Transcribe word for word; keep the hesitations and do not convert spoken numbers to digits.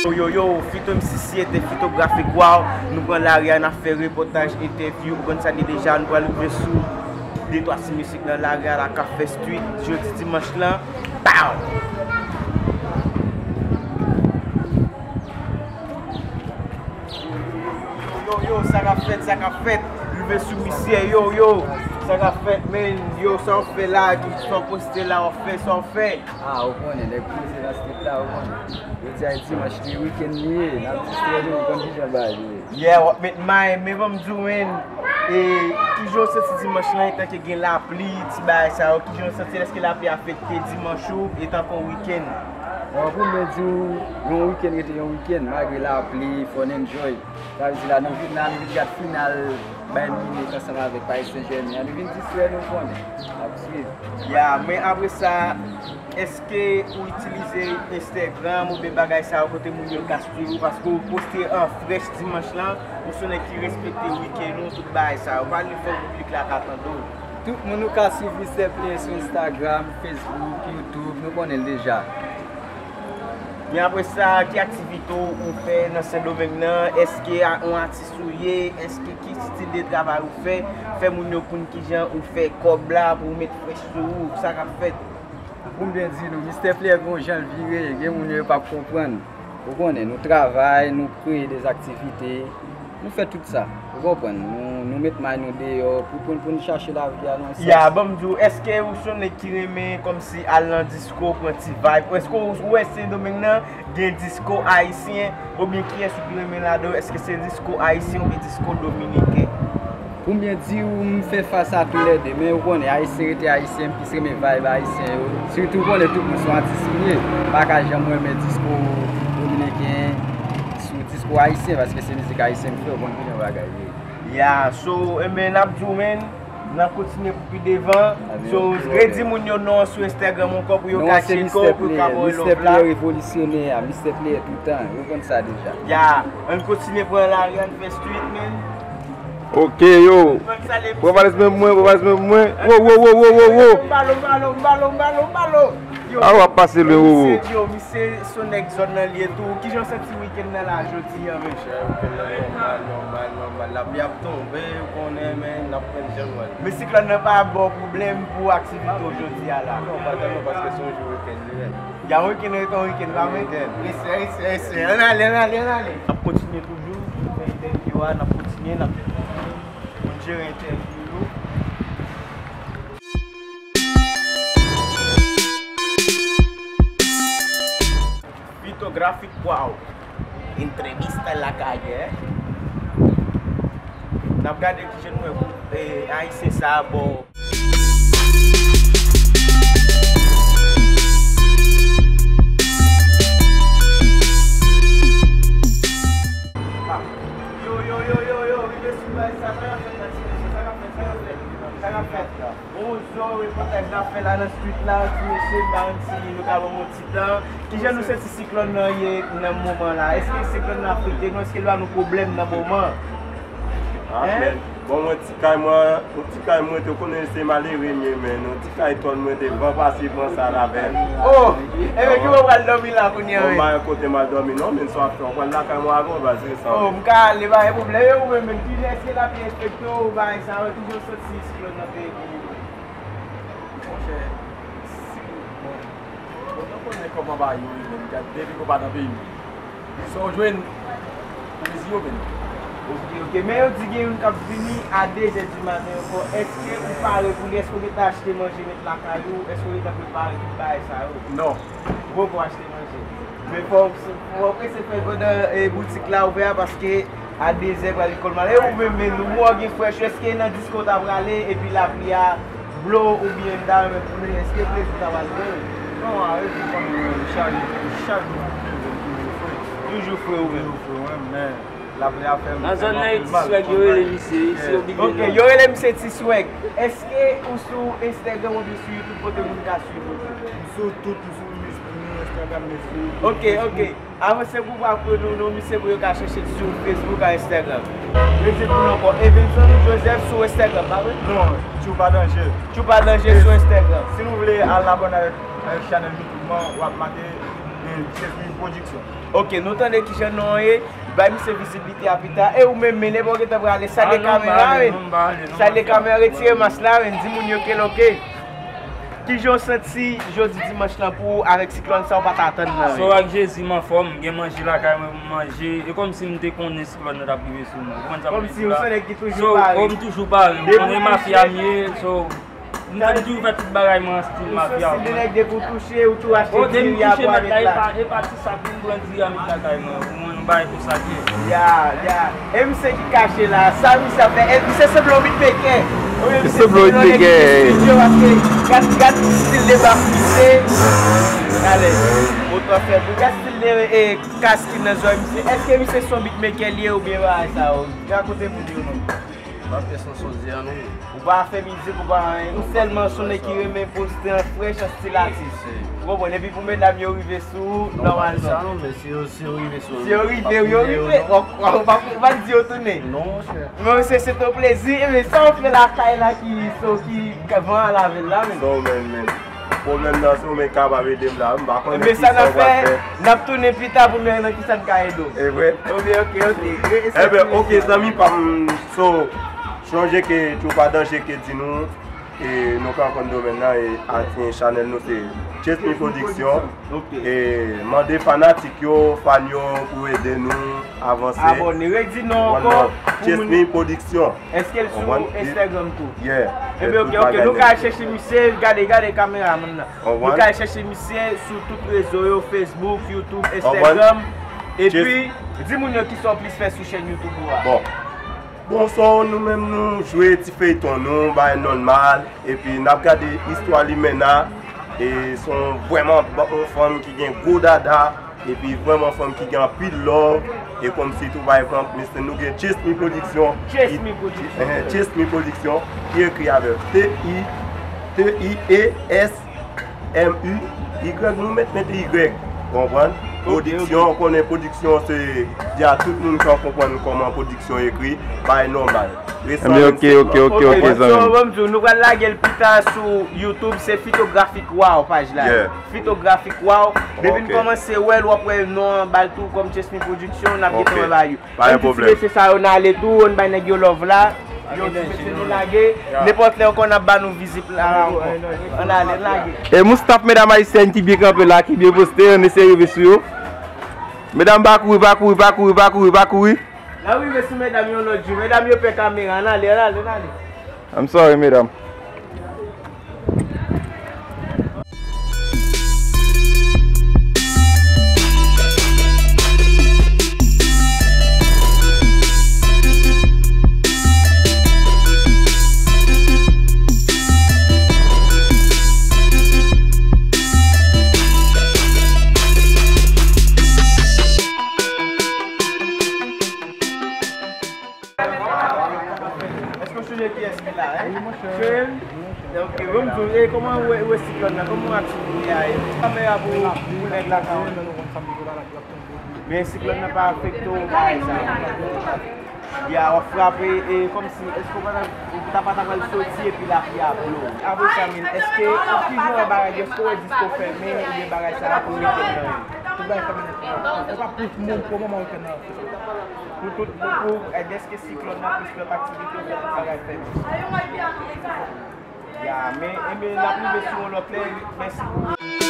Yo, yo, yo, Fito M C C ete Fitografik, waw. Nou pran lari a, n ap fè repòtaj, entèvyou, ou konn sa k ye deja, nou pral rive sou de twa ti mesye k nan lari a la k ap fè street jodi dimanch lan. Pow! Yo, yo, yo, sa k ap fèt, sa k ap fèt? Rive sou misye, yo, yo, sa k ap fèt, men, yo, sa w fè la, sa w poste la, w ap fè, sa w fè? Ah, ou konnen, nèg poze nan street la, ou konnen. Jodi a e dimanch, li weekend li ye, n ap distrè nou, ou konn kijan bagay yo ye. Yeah, w ap met may, men ban m di w, men, e, kijan w santi dimanch lan, etanke gen lapli, ti bagay sa yo, kijan w santi, èske lapli afekte dimanch ou, etanke yon weekend? Bon, pou mwen di w, yon weekend rete yon weekend, malgre lapli, fò n enjoy. Sa vle di la, nou vin la, nou vin gad final Bayern Munich ansanm avèk Paris Saint-Germain an. Nou vin distrè nou, konnen. N ap swiv. Ya, men apre sa, èske ou itilize Instagram oubyen bagay sa yo kote moun yo ka swiv ou? Paske ou poste an frèch dimanch lan, ou se yon nèg ki respekte weekend ou, tout bagay sa yo. Pale fò piblik la ka tande w. Tout moun ou ka swiv Mister Player sou Instagram, Facebook, YouTube, nou konnen l deja. Men apre sa, ki aktivite w ou fè nan Sendomeng nan? Èske a, yon atis ou ye? Èske ki stil de travay ou fè? Fè moun yo konn kijan ou fè kòb la pou w met frèch sou ou, sa k ap fèt? Pou m byen di nou, Mister Player gen yon jan l vire, gen moun yo p ap konprann. Ou konnen, nou travay, nou kreye de aktivite, nou fè tout sa. Ou konprann? Nou, nou met may nou deyò pou, pou, pou n chache lavi a nan yon sans. Ya, ban m di w, èske ou se yon nèg ki renmen kòmsi al nan disko, pran ti vibe? Èske ou, ou wè Sendomeng nan gen disko ayisyen, oubyen kiyès ou pi renmen ladan yo? Èske se disko ayisyen oubyen disko dominiken? Pou m byen di w, m fè fas a toulède, men ou konnen, ayisyen rete ayisyen, m plis renmen vibe ayisyen yo. Sitou ou konnen tout moun se yon atis li ye, m pa ka janm renmen disko dominiken sou disko ayisyen, paske se mizik ayisyen m fè, ou konn kijan bagay ye. Ya, so, enben, n ap di w, men, n ap kontinye pou pi devan. So, redi moun yo non an sou Instagram ankò pou yo ka tcheke w, pou yo ka ba w love la. Mister Player revolisyonè a, Mister Player toutan, yo konn sa deja. Ya, ann kontinye pran lari, ann fè street, men. Ok, yo. Pran valèz men mwen, pran valèz men mwen. Wo, wo, wo, wo, wo, wo. Mbalo, mbalo, mbalo, mbalo, mbalo. Yo. A, w ap pase lwen, wo, wo. Misye, yo, misye se yon nèg zòn nan li ye tou. Kijan w santi weekend nan la jodi a, men? Chè, weekend nan nòmal, nòmal, nòmal. Lapli ap tonbe, ou konnen, men n ap pran jan nou ale. Men siklòn nan pa ba w pwoblèm pou aktivite w jodi a la? Non, pa tèlman, paske se yon jou weekend li ye. Ya, weekend rete yon weekend, pa vre? Weekend. Respè, respè, respè. Ann ale, ann ale, ann ale. N ap kontinye toujou, fè entèvyou a, n ap kontinye, n ap konn jere entèvyou yo. Fitografik, waw. Entrevista lakay, eh. N ap gade kijan nou wè, eh, ayisyen sa a bò. Yo, yo, yo, yo, yo, rive sou bay sa, sa k ap fèt, sa k ap fèt, sa k ap fèt, sa k ap fèt. Bonjou, repòtaj n ap fè la nan street la, ti mesye, m pa konn si nou ka ban m yon ti tan. Kijan nou santi siklòn nan ye nan moman la? Èske siklòn nan afekte nou? Èske l ba nou pwoblèm nan moman? Ah, men, bon, mwen, ti kay mwen, yon ti kay mwen te konnen se malere m ye, men yon ti kay tòn mwen te van pase van sa l avè l. Oh, enben, ki bò w pral dòmi la kounye a? Bon, m pa gen kote m al dòmi non, men sa w ap fè, w pral lakay mwen avè w, baz, se sa. Oh, m ka ale, pa gen pwoblèm. E ou menm, menm, kijan, èske lapli afekte w, bagay sa yo, kijan w santi siklòn nan te ye pou ou? Monchè, si, bon, bon, nou konnen kòman bagay yo ye menm, gad, depi ke w pa nan peyi w, sa w jwenn, ou mezi yo menm. Ok, ok. Men yo di gen youn k ap vini a de zè di maten ankò. Èske ou pare pou li? Èske w gentan achte manje met lakay ou? Èske w gentan prepare tout bagay sa yo? Non. Ou poko achte manje. Men fò, fò w prese fè pandan, eh, boutik la ouvè a, paske a de zè pral lekòl malè. E ou menm, men, ou wè w gen frèch, èske nan disko w ta prale, epi lapli a blo w, oubyen m ta renmen konnen, èske plezi w ta pral pran? Non, a redi fanmi mwen, chak, chak jou m leve, m toujou fre. Toujou fre ou menm? Toujou fre, wi, men lapli a fè m, fè m anpil mal. Nan zòn nan, e T-Swag yo rele misye, isi yo big. Ok, yo rele misye T-Swag. Èske ou sou Instagram oubyen sou YouTube kote moun ka swiv ou? M sou tout, m sou Instagram, m sou Facebook. Ok, ok. Avanse pou w pral konnen nou, misye, pou yo ka chèche l sou Facebook ak Instagram. Redi pou nou ankò, Evenson Joseph sou Instagram, pa vre? Non, Tchoupa Danje. Tchoupa Danje sou Instagram. Si nou vle al abòne avèk, avèk chanèl YouTube mwen, w ap make Chef Min Production. Ok, nou tande kijan non an ye. Bay misye vizibilite a pita. E ou menm, men, lè w gentan prale, salye kamera, men. Salye kamera, retire mas la, men. Di moun yo ke loke. Kijan w santi jodi dimanch lan pou ou avèk siklòn sa ou pa t atann nan? So, ak Jezi, m anfòm, m gen manje lakay mwen pou m manje. E kòmsi m te konnen siklòn nan t ap rive sou mwen. Ou konprann sa m vle di la? Kòmsi ou se nèg ki toujou pare. So, m toujou pare. M konnen mafya m ye, so, m toujou fè tout bagay mwen an stil mafya. Ou se nèg depi w touche, ou tou achte diri a pou avèk la. E pa, e pa ti sak pou m pran diri a met lakay mwen. Pou mwen, nou bay tou sak ye. Ya, ya. E misye ki kache la, sa misye ap fè? E misye sanble yon beatmaker. Wi, misye sanble yon nèg ki gen estidyo, paske gad, gad stil de bas misye. Talè, moto ap fè bri. Gad stil de, e, kas ki nan zòrèy misye. Èske misye se yon beatmaker li ye oubyen bagay sa yo? Rakonte pou nou non. M pa fè san sòdi a non. Ou pa fè mizik, ou pa anyen. Ou sèlman se yon nèg ki renmen poste an frèch, an stil atis. Ou konprann? Epi pou medam yo rive sou ou, nòmalman. Non, m pa fè sa non, men si yo, si yo rive sou ou, si yo rive, yo rive. Ou pa, ou pa di yo tounen. Non, monchè. Men se, se ton plezi. E men sa w fè lakay la ki, so, ki van an lave l la, men. Non, men, men. Pwoblèm nan, si w menm kapab ede m la, m pa konnen kisa w pral fè. Ebyen, sa n ap fè, n ap tounen pita pou m wè nan kisa n ka ede w. E vre? Ok, ok, ok. Ebyen, ok, zanmi pa m, so, sonje ke Tchoupa Danje ke di nou, e nou ka konn domèn nan, e a, e chanèl nou se Chesmy Production. Ok. E mande fanatik yo, fan yo pou ede nou avanse. Abòne, redi non ankò. Chesmy Production. Èske l sou Instagram tou? Yeah. Ebyen, ok, ok. Nou ka al chèche misye, gade, gade kameramann nan. Nou ka al chèche misye sou tout rezo yo, Facebook, YouTube, Instagram. Epi, di moun yo kisa w plis fè sou chèn YouTube ou a. Bon. Bon, so, nou menm nou jwe ti feyton nou, bagay nòmal. Epi, n ap gade istwa Limena. E se yon vrèman ba-, yon fanm ki gen gwo dada. Epi vrèman fanm ki gen anpil love. E kòmsi tou bay fanm, men se nou gen Chesmy Production. Chesmy Production. Ehn, Chesmy Production ki ekri avè T I, T I E S M U Y, nou mèt mete Y. Konprann? Ok, ok. Pwodiksyon, ou konnen pwodiksyon se di a tout moun ki konprann kòman pwodiksyon ekri, bay nòmal. Ebyen, ok, ok, ok, ok, zanmi. So, ban m di w, nou pral lage l pita sou YouTube, se Photographic Wow paj la. Yeah. Photographic Wow. Depi n kòmanse wè l, w ap wè non an ba l tou kòm Chesmy Production, n ap gentan wè ba yo. Pa gen pwoblèm. Ti mesye sa yo n ale tou, ann bay nèg yo love la. Yo ti mesye nou lage. Nenpòt lè ankò n ap ba nou vizit la ankò. Ann ale, n lage. E moun staff medam ayisyèn ki byen kanpe la, ki byen poste, ann eseye rive sou yo. Medam pa kouri, pa kouri, pa kouri, pa kouri, pa kouri. N ap rive sou medam yon lòt jou. Medam yo pè kamera. Ann ale, ann ale, ann ale. I'm sorry, medam. Èske w sonje kiyès ki la, en? Wi, monchè. Sonje l? Ok, ban m di w, e kòman w wè, w wè siklòn nan? Kòman w aksyon li a ye? Kamera pou, pou nèg la ka wè. Men siklòn nan pa afekte w, bagay sa. Ya, w ap frape, e kòmsi, èske w pa ta, ou ta pa ta pral soti epi lapli ap plo? Apre sa, men, èske, kijan w wè bagay yo, èske w wè disko fèmen oubyen bagay sa a pou wikèn nan ye? Tout bagay fèmen nèt. Ou pa pou moun pou moman wikèn nan. Pou tout, pou, e, dèske siklòn nan plis lòt aktivite, fè tout bagay fèmen. Ya, men, enben, n ap rive sou yon lòt lè. Mèsi pou